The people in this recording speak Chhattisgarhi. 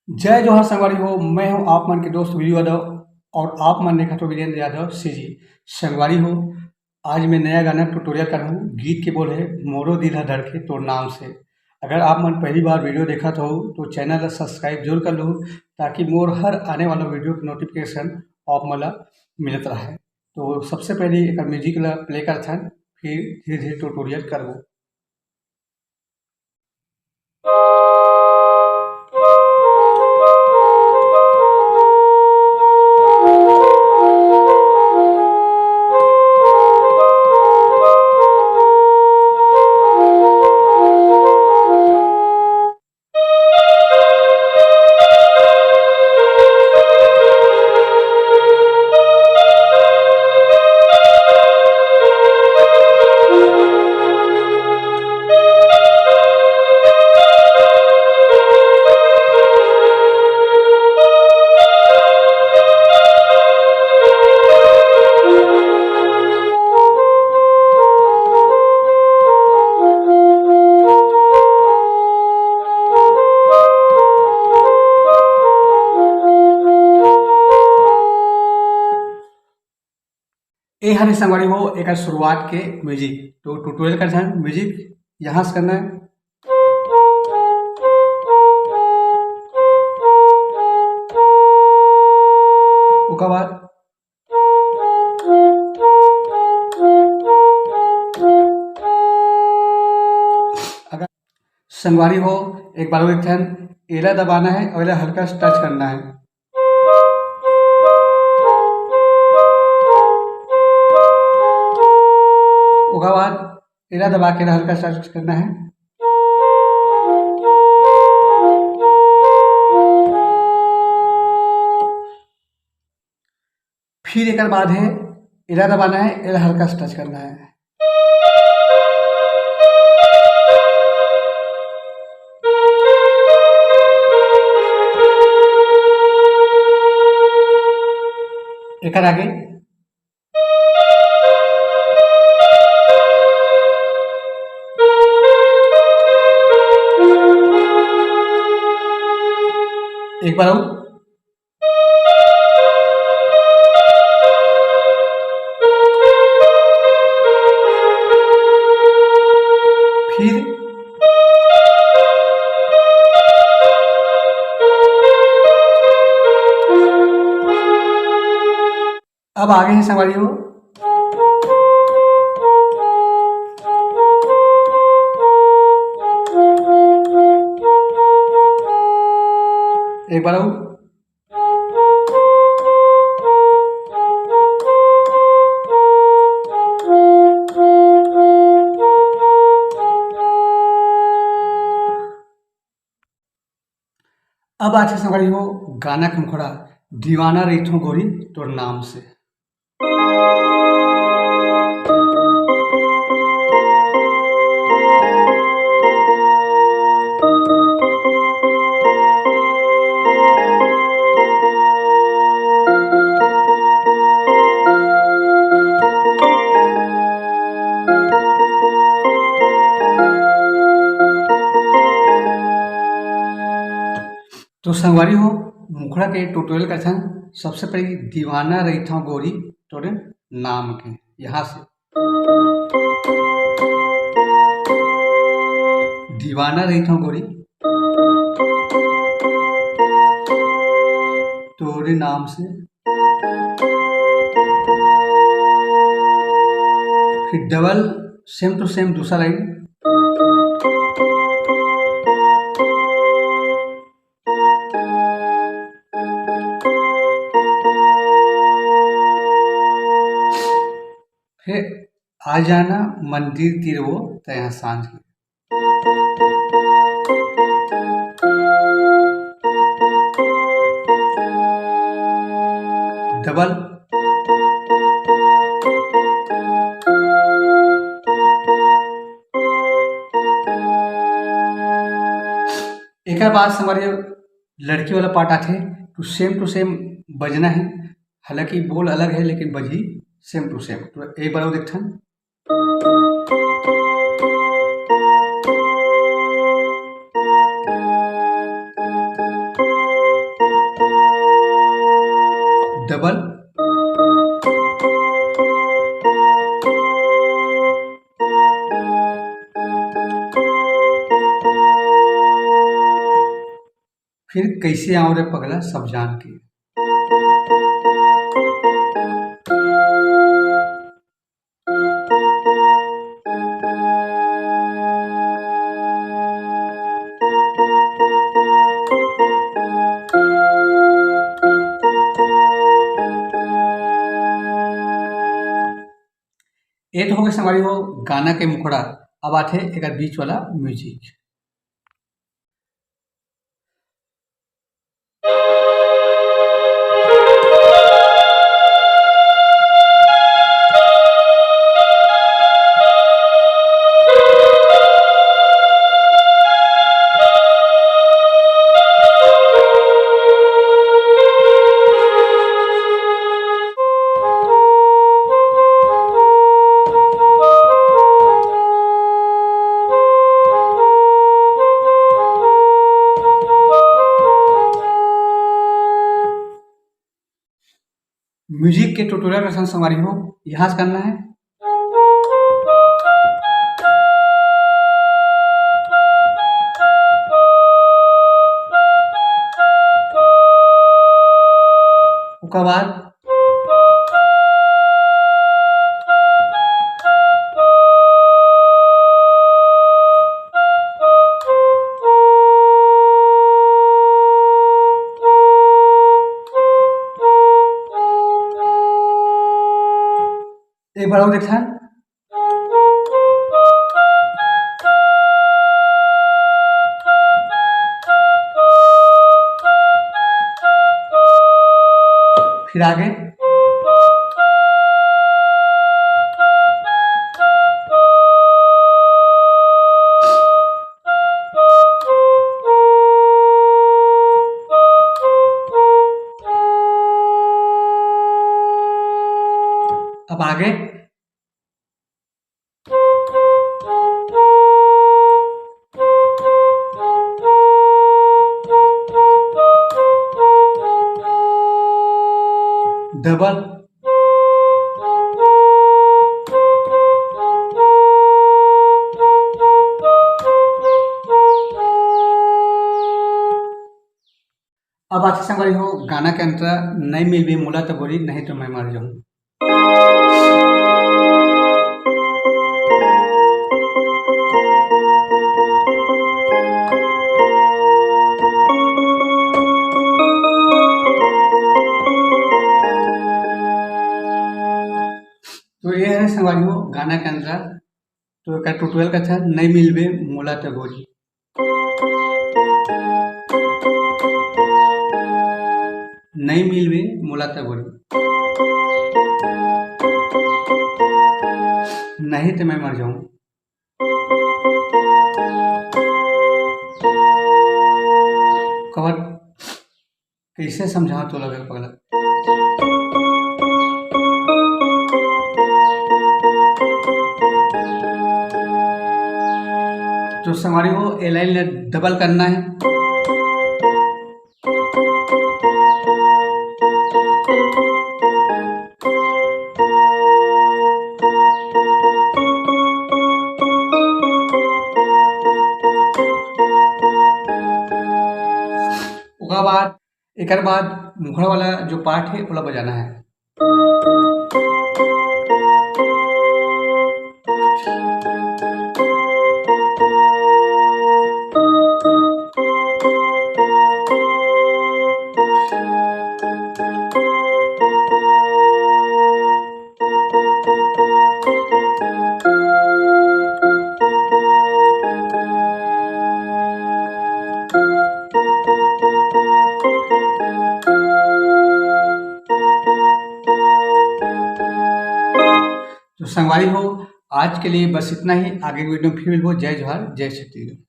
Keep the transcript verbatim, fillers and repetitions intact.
जय जोहार संगवारी हो, मैं हूं आप मन के दोस्त वीरू यादव और आप मन देखत हो वीरेंद्र यादव सीजी। संगवारी हो, आज मैं नया गाना ट्यूटोरियल कर हूं। गीत के बोल है मोरो दिल ह धड़के तोर नाम से। अगर आप मन पहली बार वीडियो देखत हो तो चैनल ला सब्सक्राइब जरूर कर लो, ताकि मोर हर आने वाला वीडियो के नोटिफिकेशन आप मन ला मिलत रहे। तो सबसे पहले एक म्यूजिक ला प्ले करथन, फिर धीरे धीरे ट्यूटोरियल करबो। ए हरे संगवारी हो, एकर शुरुआत के म्यूजिक। तो ट्यूटोरियल करथन, म्यूजिक यहाँ से करना है। ओकर बाद अगर संगवारी हो, एक बार और एक ठन एला दबाना है और एला हल्का सा टच करना है। ओकर बाद एला दबा के हल्का सा टच करना है। फिर एकर बाद है एला दबाना है, एला हल्का सा टच करना है। एकर आगे एक बार और। फिर अब आगे है संगवारी हो। एक बार और। अब आथे संगवारी हो गाना के मुखड़ा, दीवाना रहिथों गोरी तोर नाम से। तो संगवारी हो, मुखड़ा के ट्यूटोरियल करथन। सबसे पहले दीवाना रहिथों गोरी तोरे नाम के, यहाँ से दीवाना रहिथों गोरी तोरे नाम से। फिर डबल same to same दूसरा लाइन। फिर आ जाना मंदिर तीर वो तैं हा सांझ के। डबल। एकर बाद से हमारे जो लड़की वाला पार्ट आथे, तो same to same बजना है, हालांकि बोल अलग है लेकिन बजही same to same। तो एक बार और देखथन। डबल। फिर कैसे आंव रे पगला सब जान के। ये तो हो गए संगवारी हो गाना के मुखड़ा। अब आथे एकर बीच वाला म्यूजिक। म्यूजिक के ट्यूटोरियल के संग संगवारी हो, यहाँ से करना है। ओकर बाद एक बार और देखथन। फिर आगे। अब आगे। डबल। अब आथे संगवारी हो गाना के अंतरा, "नइ मिलबे मोला त गोरी, नहीं तो मैं मर जाऊं।" तो ये है संगवारी हो गाना के अंतरा। तो एकर ट्यूटोरियल कथे, "नइ मिलबे मोला त गोरी।" नइ मिलबे मोला त गोरी, नहीं त मैं मर जाऊं। कवर कैसे समझाओ तो लगल पगला। तो संगवारी हो, ए लाइन ला डबल करना है। ओकर बाद, एकर बाद मुखड़ा वाला जो पार्ट है, ओला बजाना है। तो संगवारी हो, आज के लिए बस इतना ही। आगे वीडियो में फिर मिलबो। जय जोहार, जय छत्तीसगढ़।